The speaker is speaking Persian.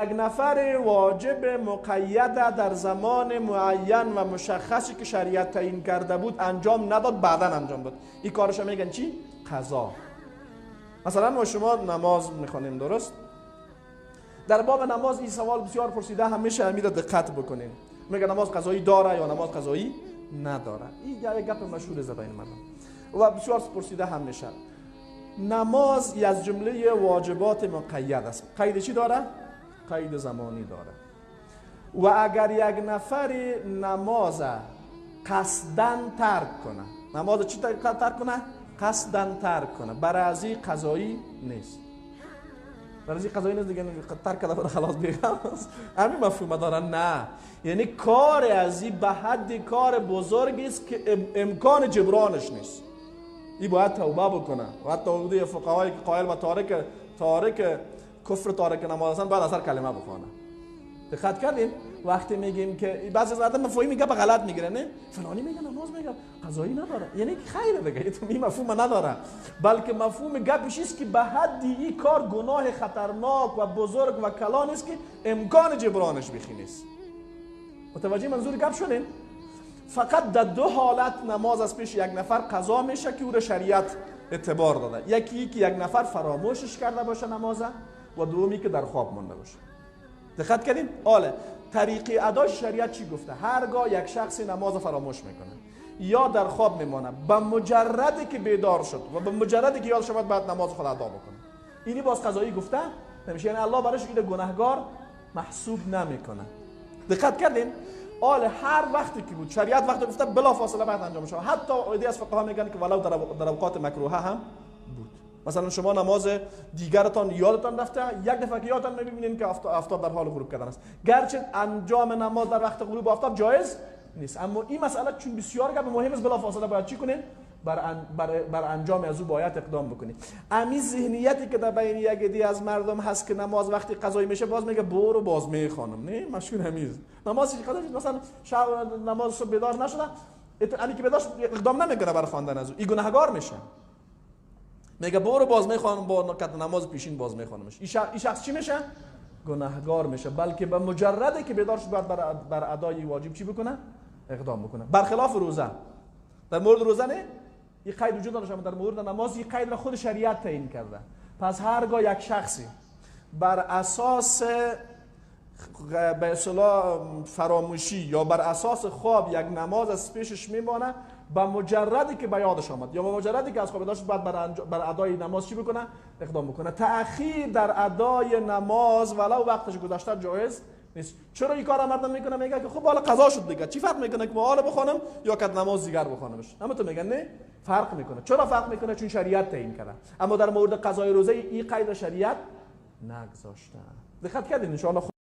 یک نفر واجب مقید در زمان معین و مشخصی که شریعت تعیین کرده بود انجام نداد، بعدا انجام داد، این کارش میگن چی؟ قضا. مثلا ما شما نماز میخوانیم، درست؟ در باب نماز این سوال بسیار پرسیده همیشه، همین را دقت بکنین. میگه نماز قضایی داره یا نماز قضایی نداره؟ این یک گپ مشهور زده این مردم و بسیار پرسیده هم میشه. نماز از جمله واجبات مقید است. قید چی داره؟ قید زمانی داره. و اگر یک نفر نماز قصدن ترک کنه، نماز چی ترک کنه؟ قصدن ترک کنه، برای از این قضایی نیست. برای از قضایی نیست دیگه، ترک کرده برای خلاص بیغم همین مفهوم داره. نه، یعنی کار از این به حد کار بزرگی است که امکان جبرانش نیست. این باید توبه بکنه و حتی حدود فقهایی که قائل و تارک کفر تارک نماز هستن باید اثر کلمه بخونه. دقت کردین؟ وقتی میگیم که بعضی از مردم مفاهیم میگه به غلط میگیره، نه فلانی میگه نماز میگه قضایی نداره، یعنی خیره دیگه، این مفهوم نداره، بلکه مفهوم گپش است که به حد این کار گناه خطرناک و بزرگ و کلان است که امکان جبرانش بیخی نیست. متوجه منظور گپ شدین؟ فقط در دو حالت نماز از پیش یک نفر قضا میشه که او را شریعت اعتبار داده. یکی که یک نفر فراموشش کرده باشه نمازه، و دومی که در خواب مانده باشه. دقت کردین؟ آله طریق ادای شریعت چی گفته؟ هرگاه یک شخص نماز فراموش میکنه یا در خواب میمانه، به مجردی که بیدار شد و به مجردی که یاد شود بعد نماز خود ادا بکنه، اینی باز قضایی گفته نمیشه، یعنی الله براش اینو گناهگار محسوب نمیکنه. دقت کردین؟ آله هر وقتی که بود شریعت وقتی گفته بلا فاصله بعد انجام شود. حتی عده از فقها میگن که ولو در اوقات مکروهه هم بود. مثلا شما نماز دیگرتان یادتان رفته، یک دفعه که یادتان میبینین که آفتاب در حال غروب کردن است، گرچه انجام نماز در وقت غروب آفتاب جایز نیست، اما این مسئله چون بسیار گپ مهم است بلا فاصله باید چی کنین؟ بر انجام از او باید اقدام بکنید. امی ذهنیتی که در بین یک عده از مردم هست که نماز وقتی قضایی میشه باز میگه برو باز میخوانم، نه مشهور همیز نماز قضا، مثلا شب نماز صبح بیدار نشده، علی که بیدار اقدام نمیکنه برای خواندن از او، این گناهگار میشه. میگه برو باز میخوانم، با نماز پیشین باز میخوانمش. این شخص چی میشه؟ گناهگار میشه، بلکه به مجردی که بیدار شد باید بر ادای واجب چی بکنه؟ اقدام بکنه. برخلاف روزه، در مورد روزه نه این قید وجود داره، در مورد نماز این قید را خود شریعت تعیین کرده. پس هرگاه یک شخصی بر اساس به اصطلاح فراموشی یا بر اساس خواب یک نماز از پیشش میمانه، به مجردی که به یادش آمد یا به مجردی که از خواب داشت باید بر ادای نماز چی بکنه؟ اقدام بکنه. تأخیر در ادای نماز ولو وقتش گذشته جایز نیست. چرا این کار مردم میکنه؟ میگه که خب حالا قضا شد دیگه، چی فرق میکنه که ما حالا بخوانم یا که نماز دیگر بخوانمش؟ اما تو میگن نه فرق میکنه. چرا فرق میکنه؟ چون شریعت تعیین کرده. اما در مورد قضای روزه این قید شریعت نگذاشته. دقت کردین؟ ان شاء الله.